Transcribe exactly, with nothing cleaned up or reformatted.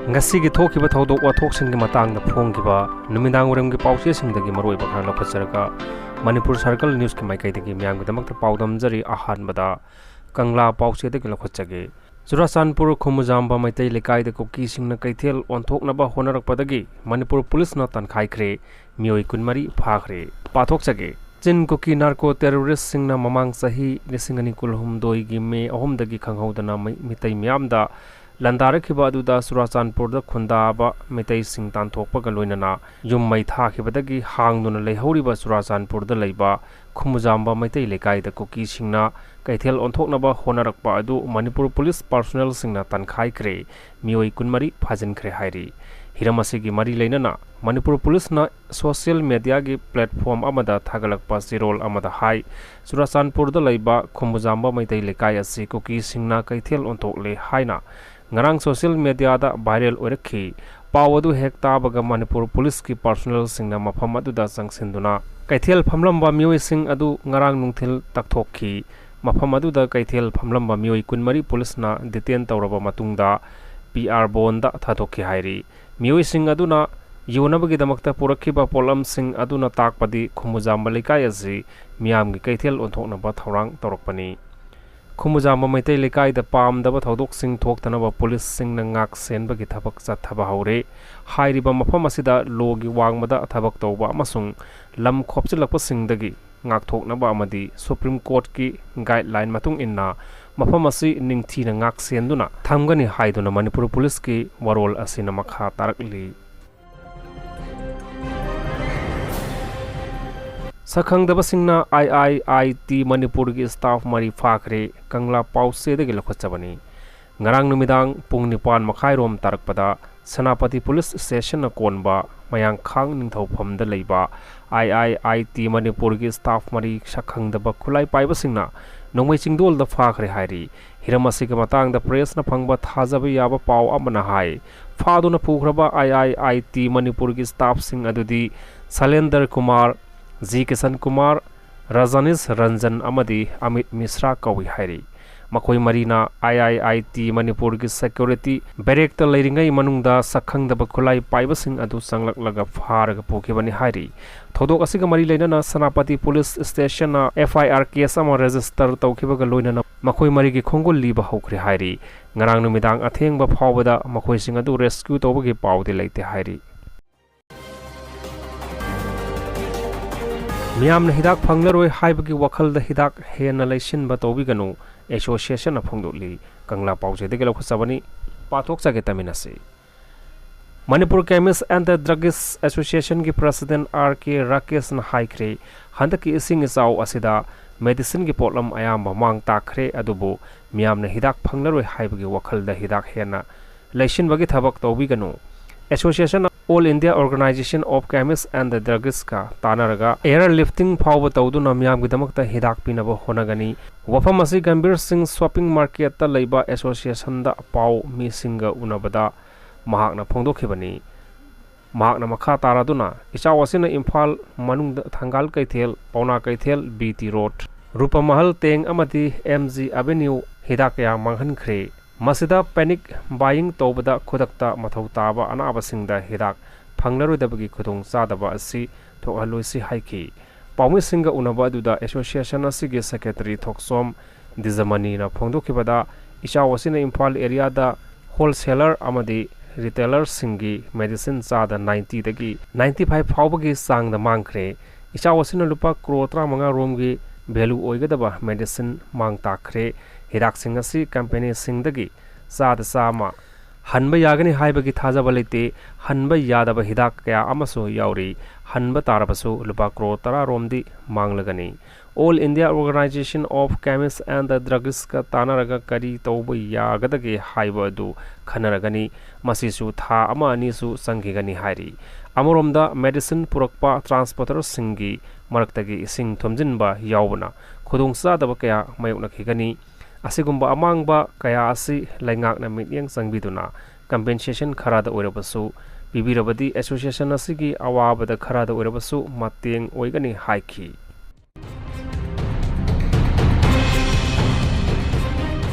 ꯉꯁꯤꯒꯤ ꯊꯣꯛꯈꯤꯕ ꯊꯧꯗꯣꯛ ꯋꯥꯊꯣꯛꯁꯤꯡꯒꯤ ꯃꯇꯥꯡꯗ ꯐꯣꯡꯈꯤꯕ ꯅꯨꯃꯤꯗꯥꯡ ꯋꯥꯏꯔꯝꯒꯤ ꯄꯥꯎꯆꯦꯁꯤꯡꯗꯒꯤ ꯃꯔꯨꯑꯣꯏꯕ ꯈꯔ ꯂꯧꯈꯠꯆꯔꯒ ꯃꯅꯤꯄꯨꯔ ꯁꯔꯀꯜ ꯅ꯭ꯌꯨꯁꯀꯤ ꯃꯥꯏꯀꯩꯗꯒꯤ ꯃꯤꯌꯥꯝꯒꯤꯗꯃꯛꯇ ꯄꯥꯎꯗꯝꯖꯔꯤ꯫ ꯑꯍꯥꯟꯕꯗ ꯀꯪꯂꯥ ꯄꯥꯎꯆꯦꯗꯒꯤ ꯂꯧꯈꯠꯆꯒꯦ꯫ ꯆꯨꯔꯥꯆꯥꯟꯄꯨꯔ ꯈꯨꯃꯨꯖꯥꯝꯕ ꯃꯩꯇꯩ ꯂꯩꯀꯥꯏꯗ ꯀꯨꯀꯤꯁꯤꯡꯅ ꯀꯩꯊꯦꯜ ꯑꯣꯟꯊꯣꯛꯅꯕ ꯍꯣꯠꯅꯔꯛꯄꯗꯒꯤ ꯃꯅꯤꯄꯨꯔ ꯄꯨꯂꯤꯁꯅ ꯇꯥꯟꯈꯥꯏꯈ꯭ꯔꯦ, ꯃꯤꯑꯣꯏ ꯀꯨꯟꯃꯔꯤ ꯐꯥꯈ꯭ꯔꯦ꯫ ꯄꯥꯊꯣꯛꯆꯒꯦ꯫ ꯆꯤꯟ ꯀꯨꯀꯤ ꯅꯥꯔꯀꯣ ꯇꯦꯔꯣꯔꯤꯁꯁꯤꯡꯅ ꯃꯃꯥꯡ ꯆꯍꯤ ꯂꯤꯁꯤꯡ ꯑꯅꯤ ꯀꯨꯟꯍꯨꯝꯗꯣꯏꯒꯤ ꯃꯦ ꯑꯍꯨꯝꯗꯒꯤ ꯈꯪꯍꯧꯗꯅ ꯃꯩ-, ꯃꯤꯇꯩ ꯃꯤꯌꯥꯝꯗ ꯂꯥꯟꯗꯥꯔꯛꯈꯤꯕ ꯑꯗꯨꯗ ꯆꯨꯔꯥꯆꯥꯟꯄꯨꯔꯗ ꯈꯨꯟꯗꯥꯕ ꯃꯤꯇꯩꯁꯤꯡ ꯇꯥꯟꯊꯣꯛꯄꯒ ꯂꯣꯏꯅꯅ ꯌꯨꯝ ꯃꯩ ꯊꯥꯈꯤꯕꯗꯒꯤ ꯍꯥꯡꯗꯨꯅ ꯂꯩꯍꯧꯔꯤꯕ ꯆꯨꯔꯥꯆꯥꯟꯄꯨꯔꯗ ꯂꯩꯕ ꯈꯨꯃꯨꯖꯥꯝꯕ ꯃꯩꯇꯩ ꯂꯩꯀꯥꯏꯗ ꯀꯨꯀꯤꯁꯤꯡꯅ ꯀꯩꯊꯦꯜ ꯑꯣꯟꯊꯣꯛꯅꯕ ꯍꯣꯠꯅꯔꯛꯄ ꯑꯗꯨ ꯃꯅꯤꯄꯨꯔ ꯄꯨꯂꯤꯁ ꯄꯥꯔꯁꯣꯅꯦꯜꯁꯤꯡꯅ ꯇꯥꯟꯈꯥꯏꯈ꯭ꯔꯦ, ꯃꯤꯑꯣꯏ ꯀꯨꯟꯃꯔꯤ ꯐꯥꯖꯤꯟꯈ꯭ꯔꯦ ꯍꯥꯏꯔꯤ꯫ ꯍꯤꯔꯝ ꯑꯁꯤꯒꯤ ꯃꯔꯤ ꯂꯩꯅꯅ ꯃꯅꯤꯄꯨꯔ ꯄꯨꯂꯤꯁꯅ ꯁꯣꯁꯤꯌꯦꯜ ꯃꯦꯗꯤꯌꯥꯒꯤ ꯄ꯭ꯂꯦꯠꯐꯣꯝ ꯑꯃꯗ ꯊꯥꯒꯠꯂꯛꯄ ꯆꯦꯔꯣꯜ ꯑꯃꯗ ꯍꯥꯏ, ꯆꯨꯔꯥꯆꯥꯟꯄꯨꯔꯗ ꯂꯩꯕ ꯈꯨꯝꯕꯨꯖꯥꯝꯕ ꯃꯩꯇꯩ ꯂꯩꯀꯥꯏ ꯑꯁꯤ ꯀꯨꯀꯤꯁꯤꯡꯅ ꯀꯩꯊꯦꯜ ꯑꯣꯟꯊꯣꯛꯂꯦ ꯍꯥꯏꯅ ꯉꯔꯥꯡ ꯁꯣꯁꯤꯌꯦꯜ ꯃꯦꯗꯤꯌꯥꯗ ꯚꯥꯏꯔꯦꯜ ꯑꯣꯏꯔꯛꯈꯤ꯫ ꯄꯥꯎ ꯑꯗꯨ ꯍꯦꯛ ꯇꯥꯕꯒ ꯃꯅꯤꯄꯨꯔ ꯄꯨꯂꯤꯁꯀꯤ ꯄꯥꯔꯁꯣꯅꯦꯜꯁꯤꯡꯅ ꯃꯐꯝ ꯑꯗꯨꯗ ꯆꯪꯁꯤꯟꯗꯨꯅ ꯀꯩꯊꯦꯜ ꯐꯝꯂꯝꯕ ꯃꯤꯑꯣꯏꯁꯤꯡ ꯑꯗꯨ ꯉꯔꯥꯡ ꯅꯨꯡꯊꯤꯜ ꯇꯛꯊꯣꯛꯈꯤ꯫ ꯃꯐꯝ ꯑꯗꯨꯗ ꯀꯩꯊꯦꯜ ꯐꯝꯂꯝꯕ ꯃꯤꯑꯣꯏ ꯀꯨꯟꯃꯔꯤ ꯄꯨꯂꯤꯁꯅ ꯗꯤꯇꯦꯟ ꯇꯧꯔꯕ ꯃꯇꯨꯡꯗ ꯄꯤ ꯑꯥꯔ ꯕꯣꯟꯗ ꯊꯥꯗꯣꯛꯈꯤ ꯍꯥꯏꯔꯤ꯫ ꯃꯤꯑꯣꯏꯁꯤꯡ ꯑꯗꯨꯅ ꯌꯣꯟꯅꯕꯒꯤꯗꯃꯛꯇ ꯄꯨꯔꯛꯈꯤꯕ ꯄꯣꯠꯂꯝꯁꯤꯡ ꯑꯗꯨꯅ ꯇꯥꯛꯄꯗꯤ ꯈꯨꯃꯨꯖꯥꯝꯕ ꯂꯩꯀꯥꯏ ꯑꯁꯤ ꯃꯤꯌꯥꯝꯒꯤ ꯀꯩꯊꯦꯜ ꯑꯣꯟꯊꯣꯛꯅꯕ ꯊꯧꯔꯥꯡ ꯇꯧꯔꯛꯄꯅꯤ꯫ ꯈꯨꯃꯨꯖꯥꯝꯕ ꯃꯩꯇꯩ ꯂꯩꯀꯥꯏꯗ ꯄꯥꯝꯗꯕ ꯊꯧꯗꯣꯛꯁꯤꯡ ꯊꯣꯛꯇꯅꯕ ꯄꯨꯂꯤꯁꯁꯤꯡꯅ ꯉꯥꯛ ꯁꯦꯟꯕꯒꯤ ꯊꯕꯛ ꯆꯠꯊꯕ ꯍꯧꯔꯦ꯫ ꯍꯥꯏꯔꯤꯕ ꯃꯐꯝ ꯑꯁꯤꯗ ꯂꯣꯒꯤ ꯋꯥꯡꯃꯗ ꯊꯕꯛ ꯇꯧꯕ ꯑꯃꯁꯨꯡ ꯂꯝ ꯈꯣꯞꯆꯤꯜꯂꯛꯄꯁꯤꯡꯗꯒꯤ ꯉꯥꯛꯊꯣꯛꯅꯕ ꯑꯃꯗꯤ ꯁꯨꯄ꯭ꯔꯤꯝ ꯀꯣꯔꯠꯀꯤ ꯒꯥꯏꯗꯂꯥꯏꯟ ꯃꯇꯨꯡ ꯏꯟꯅ ꯃꯐꯝ ꯑꯁꯤ ꯅꯤꯡꯊꯤꯅ ꯉꯥꯛ ꯁꯦꯟꯗꯨꯅ ꯊꯝꯒꯅꯤ ꯍꯥꯏꯗꯨꯅ ꯃꯅꯤꯄꯨꯔ ꯄꯨꯂꯤꯁꯀꯤ ꯋꯥꯔꯣꯜ ꯑꯁꯤꯅ ꯃꯈꯥ ꯇꯥꯔꯛꯂꯤ꯫ ꯁꯛꯈꯪꯗꯕꯁꯤꯡꯅ ꯑꯥꯏ ꯑꯥꯏ ꯑꯥꯏ ꯇꯤ ꯃꯅꯤꯄꯨꯔꯒꯤ ꯁ꯭ꯇꯥꯐ ꯃꯔꯤ ꯐꯥꯈ꯭ꯔꯦ꯫ ꯀꯪꯂꯥ ꯄꯥꯎꯆꯦꯗꯒꯤ ꯂꯧꯈꯠꯆꯕꯅꯤ꯫ ꯉꯔꯥꯡ ꯅꯨꯃꯤꯗꯥꯡ ꯄꯨꯡ ꯅꯤꯄꯥꯟ ꯃꯈꯥꯏꯔꯣꯝ ꯇꯥꯔꯛꯄꯗ ꯁꯦꯅꯥꯄꯇꯤ ꯄꯨꯂꯤꯁ ꯁ꯭ꯇꯦꯁꯟꯅ ꯀꯣꯟꯕ ꯃꯌꯥꯡꯈꯥꯡ ꯅꯤꯡꯊꯧꯐꯝꯗ ꯂꯩꯕ ꯑꯥꯏ ꯑꯥꯏ ꯑꯥꯏ ꯇꯤ ꯃꯅꯤꯄꯨꯔꯒꯤ ꯁ꯭ꯇꯥꯐ ꯃꯔꯤ ꯁꯛꯈꯪꯗꯕ ꯈꯨꯠꯂꯥꯏ ꯄꯥꯏꯕꯁꯤꯡꯅ ꯅꯣꯡꯃꯩ ꯆꯤꯡꯗꯣꯜꯗ ꯐꯥꯈ꯭ꯔꯦ ꯍꯥꯏꯔꯤ꯫ ꯍꯤꯔꯝ ꯑꯁꯤꯒꯤ ꯃꯇꯥꯡꯗ ꯄ꯭ꯔꯦꯁꯅ ꯐꯪꯕ ꯊꯥꯖꯕ ꯌꯥꯕ ꯄꯥꯎ ꯑꯃꯅ ꯍꯥꯏ, ꯐꯥꯗꯨꯅ ꯄꯨꯈ꯭ꯔꯕ ꯑꯥꯏ ꯑꯥꯏ ꯑꯥꯏ ꯇꯤ ꯃꯅꯤꯄꯨꯔꯒꯤ ꯁ꯭ꯇꯥꯐꯁꯤꯡ ꯑꯗꯨꯗꯤ ꯁꯂꯦꯟꯗꯔ ꯀꯨꯃꯥꯔ, ꯖꯤ ꯀꯤꯁꯟ ꯀꯨꯃꯥꯔ, ꯔꯖꯅꯤꯁ ꯔꯟꯖꯟ ꯑꯃꯗꯤ ꯑꯃꯤꯠ ꯃꯤꯁ꯭ꯔꯥ ꯀꯧꯏ ꯍꯥꯏꯔꯤ꯫ ꯃꯈꯣꯏ ꯃꯔꯤꯅ ꯑꯥꯏ ꯑꯥꯏ ꯑꯥꯏ ꯇꯤ ꯃꯅꯤꯄꯨꯔꯒꯤ ꯁꯦꯀ꯭ꯌꯨꯔꯤꯇꯤ ꯕꯦꯔꯦꯛꯇ ꯂꯩꯔꯤꯉꯩ ꯃꯅꯨꯡꯗ ꯁꯛꯈꯪꯗꯕ ꯈꯨꯠꯂꯥꯏ ꯄꯥꯏꯕꯁꯤꯡ ꯑꯗꯨ ꯆꯪꯂꯛꯂꯒ ꯐꯥꯔꯒ ꯄꯨꯈꯤꯕꯅꯤ ꯍꯥꯏꯔꯤ꯫ ꯊꯧꯗꯣꯛ ꯑꯁꯤꯒ ꯃꯔꯤ ꯂꯩꯅꯅ ꯁꯦꯅꯥꯄꯇꯤ ꯄꯨꯂꯤꯁ ꯁ꯭ꯇꯦꯁꯟꯅ ꯑꯦꯐ ꯑꯥꯏ ꯑꯥꯔ ꯀꯦꯁ ꯑꯃ ꯔꯦꯖꯤꯁꯇꯔ ꯇꯧꯈꯤꯕꯒ ꯂꯣꯏꯅꯅ ꯃꯈꯣꯏ ꯃꯔꯤꯒꯤ ꯈꯣꯡꯒꯨꯜ ꯂꯤꯕ ꯍꯧꯈ꯭ꯔꯦ ꯍꯥꯏꯔꯤ꯫ ꯉꯔꯥꯡ ꯅꯨꯃꯤꯗꯥꯡ ꯑꯊꯦꯡꯕ ꯐꯥꯎꯕꯗ ꯃꯈꯣꯏꯁꯤꯡ ꯑꯗꯨ ꯔꯦꯁꯀ꯭ꯌꯨ ꯇꯧꯕꯒꯤ ꯄꯥꯎꯗꯤ ꯂꯩꯇꯦ ꯍꯥꯏꯔꯤ꯫ ꯃꯤꯌꯥꯝꯅ ꯍꯤꯗꯥꯛ ꯐꯪꯂꯔꯣꯏ ꯍꯥꯏꯕꯒꯤ ꯋꯥꯈꯜꯗ ꯍꯤꯗꯥꯛ ꯍꯦꯟꯅ ꯂꯩꯁꯤꯟꯕ ꯇꯧꯕꯤꯒꯅꯨ, ꯑꯦꯁꯣꯁꯤꯌꯦꯁꯟꯅ ꯐꯣꯡꯗꯣꯛꯂꯤ꯫ ꯀꯪꯂꯥ ꯄꯥꯎꯆꯦꯗꯒꯤ ꯂꯧꯈꯠꯆꯕꯅꯤ, ꯄꯥꯊꯣꯛꯆꯒꯦ ꯇꯥꯃꯤꯟꯅꯁꯤ꯫ ꯃꯅꯤꯄꯨꯔ ꯀꯦꯃꯤꯁ ꯑꯦꯟ ꯗ ꯗ꯭ꯔꯒꯤꯁ ꯑꯦꯁꯣꯁꯤꯌꯦꯁꯟꯒꯤ ꯄ꯭ꯔꯁꯤꯗꯦꯟ ꯑꯥꯔ ꯀꯦ ꯔꯥꯀꯦꯁꯅ ꯍꯥꯏꯈ꯭ꯔꯦ, ꯍꯟꯗꯛꯀꯤ ꯏꯁꯤꯡ ꯏꯆꯥꯎ ꯑꯁꯤꯗ ꯃꯦꯗꯤꯁꯤꯟꯒꯤ ꯄꯣꯠꯂꯝ ꯑꯌꯥꯝꯕ ꯃꯥꯡ ꯇꯥꯛꯈ꯭ꯔꯦ, ꯑꯗꯨꯕꯨ ꯃꯤꯌꯥꯝꯅ ꯍꯤꯗꯥꯛ ꯐꯪꯂꯔꯣꯏ ꯍꯥꯏꯕꯒꯤ ꯋꯥꯈꯜꯗ ꯍꯤꯗꯥꯛ ꯍꯦꯟꯅ ꯂꯩꯁꯤꯟꯕꯒꯤ ꯊꯕꯛ ꯇꯧꯕꯤꯒꯅꯨ꯫ Association all India organisation of ꯀꯦꯃꯤꯁ ꯑꯦꯟ ꯗ ꯗ꯭ꯔꯒꯤꯁꯀ ꯇꯥꯟꯅꯔꯒ ꯑꯦꯌꯔ ꯂꯤꯐꯇꯤꯡ ꯐꯥꯎꯕ ꯇꯧꯗꯨꯅ ꯃꯤꯌꯥꯝꯒꯤꯗꯃꯛꯇ ꯍꯤꯗꯥꯛ ꯄꯤꯅꯕ ꯍꯣꯠꯅꯒꯅꯤ꯫ ꯋꯥꯐꯝ ꯑꯁꯤ ꯒꯝꯚꯤꯔ ꯁꯤꯡ ꯁꯣꯞꯄꯤꯡ ꯃꯥꯔꯀꯦꯠꯇ ꯂꯩꯕ ꯑꯦꯁꯣꯁꯤꯌꯦꯁꯟꯗ ꯄꯥꯎ ꯃꯤꯁꯤꯡꯒ ꯎꯅꯕꯗ ꯃꯍꯥꯛꯅ ꯐꯣꯡꯗꯣꯛꯈꯤꯕꯅꯤ꯫ ꯃꯍꯥꯛꯅ ꯃꯈꯥ ꯇꯥꯔꯗꯨꯅ, ꯏꯆꯥꯎ ꯑꯁꯤꯅ ꯏꯝꯐꯥꯜ ꯃꯅꯨꯡꯗ ꯊꯪꯒꯥꯜ ꯀꯩꯊꯦꯜ, ꯄꯥꯎꯅꯥ ꯀꯩꯊꯦꯜ, ꯕꯤ ꯇꯤ ꯔꯣꯗ, ꯔꯨꯄꯃꯍꯜ ꯇꯦꯡ ꯑꯃꯗꯤ ꯑꯦꯝ ꯖꯤ ꯑꯦꯚꯦꯅ꯭ꯌꯨ ꯍꯤꯗꯥꯛ ꯀꯌꯥ ꯃꯥꯡꯍꯟꯈ꯭ꯔꯦ꯫ ꯃꯁꯤꯗ ꯄꯦꯅꯤꯛ ꯕꯥꯏꯌꯤꯡ ꯇꯧꯕꯗ ꯈꯨꯗꯛꯇ ꯃꯊꯧ ꯇꯥꯕ ꯑꯅꯥꯕꯁꯤꯡꯗ ꯍꯤꯗꯥꯛ ꯐꯪꯂꯔꯣꯏꯗꯕꯒꯤ ꯈꯨꯗꯣꯡꯆꯥꯗꯕ ꯑꯁꯤ ꯊꯣꯛꯍꯜꯂꯣꯏꯁꯤ ꯍꯥꯏꯈꯤ꯫ ꯄꯥꯎꯃꯤꯁꯤꯡꯒ ꯎꯅꯕ ꯑꯗꯨꯗ ꯑꯦꯁꯣꯁꯤꯌꯦꯁꯟ ꯑꯁꯤꯒꯤ ꯁꯦꯀ꯭ꯔꯦꯇꯔꯤ ꯊꯣꯛꯆꯣꯝ ꯗꯤꯖꯃꯅꯤꯅ ꯐꯣꯡꯗꯣꯛꯈꯤꯕꯗ, ꯏꯆꯥꯎ ꯑꯁꯤꯅ ꯏꯝꯐꯥꯜ ꯑꯦꯔꯤꯌꯥꯗ ꯍꯣꯜꯁꯦꯂꯔ ꯑꯃꯗꯤ ꯔꯤꯇꯦꯂꯔꯁꯤꯡꯒꯤ ꯃꯦꯗꯤꯁꯤꯟ ꯆꯥꯗ ꯅꯥꯏꯟꯇꯤꯗꯒꯤ ꯅꯥꯏꯟꯇꯤ ꯐꯥꯏꯚ ꯐꯥꯎꯕꯒꯤ ꯆꯥꯡꯗ ꯃꯥꯡꯈ꯭ꯔꯦ꯫ ꯏꯆꯥꯎ ꯑꯁꯤꯅ ꯂꯨꯄꯥ ꯀ꯭ꯔꯣꯔ ꯇꯔꯥꯃꯉꯥ ꯔꯣꯝꯒꯤ ꯚꯦꯂꯨ ꯑꯣꯏꯒꯗꯕ ꯃꯦꯗꯤꯁꯤꯟ ꯃꯥꯡ ꯇꯥꯛꯈ꯭ꯔꯦ꯫ ꯍꯤꯗꯥꯛꯁꯤꯡ ꯑꯁꯤ ꯀꯝꯄꯦꯅꯤꯁꯤꯡꯗꯒꯤ ꯆꯥꯗ ꯆꯥꯝꯃ ꯍꯟꯕ ꯌꯥꯒꯅꯤ ꯍꯥꯏꯕꯒꯤ ꯊꯥꯖꯕ ꯂꯩꯇꯦ꯫ ꯍꯟꯕ ꯌꯥꯗꯕ ꯍꯤꯗꯥꯛ ꯀꯌꯥ ꯑꯃꯁꯨ ꯌꯥꯎꯔꯤ꯫ ꯍꯟꯕ ꯇꯥꯔꯕꯁꯨ ꯂꯨꯄꯥ ꯀ꯭ꯔꯣꯔ ꯇꯔꯥ ꯔꯣꯝꯗꯤ ꯃꯥꯡꯂꯒꯅꯤ꯫ ꯑꯣꯜ ꯏꯟꯗꯤꯌꯥ ꯑꯣꯔꯒꯅꯥꯏꯖꯦꯁꯟ ꯑꯣꯐ ꯀꯦꯃꯤꯁ ꯑꯦꯟ ꯗ ꯗ꯭ꯔꯒꯤꯁꯀ ꯇꯥꯟꯅꯔꯒ ꯀꯔꯤ ꯇꯧꯕ ꯌꯥꯒꯗꯒꯦ ꯍꯥꯏꯕ ꯑꯗꯨ ꯈꯟꯅꯔꯒꯅꯤ꯫ ꯃꯁꯤꯁꯨ ꯊꯥ ꯑꯃ ꯑꯅꯤꯁꯨ ꯆꯪꯈꯤꯒꯅꯤ ꯍꯥꯏꯔꯤ꯫ ꯑꯃꯔꯣꯝꯗ, ꯃꯦꯗꯤꯁꯤꯟ ꯄꯨꯔꯛꯄ ꯇ꯭ꯔꯥꯟꯁꯄꯣꯔꯇꯔꯁꯤꯡꯒꯤ ꯃꯔꯛꯇꯒꯤ ꯏꯁꯤꯡ ꯊꯨꯝꯖꯤꯟꯕ ꯌꯥꯎꯕꯅ ꯈꯨꯗꯣꯡꯆꯥꯗꯕ ꯀꯌꯥ ꯃꯥꯌꯣꯛꯅꯈꯤꯒꯅꯤ꯫ ꯑꯁꯤꯒꯨꯝꯕ ꯑꯃꯥꯡꯕ ꯀꯌꯥ ꯑꯁꯤ ꯂꯩꯉꯥꯛꯅ ꯃꯤꯠꯌꯦꯡ ꯆꯪꯕꯤꯗꯨꯅ, ꯀꯝꯄꯦꯟꯁꯦꯁꯟ ꯈꯔꯗ ꯑꯣꯏꯔꯕꯁꯨ ꯄꯤꯕꯤꯔꯕꯗꯤ, ꯑꯦꯁꯣꯁꯤꯌꯦꯁꯟ ꯑꯁꯤꯒꯤ ꯑꯋꯥꯕꯗ ꯈꯔꯗ ꯑꯣꯏꯔꯕꯁꯨ ꯃꯇꯦꯡ ꯑꯣꯏꯒꯅꯤ ꯍꯥꯏꯈꯤ꯫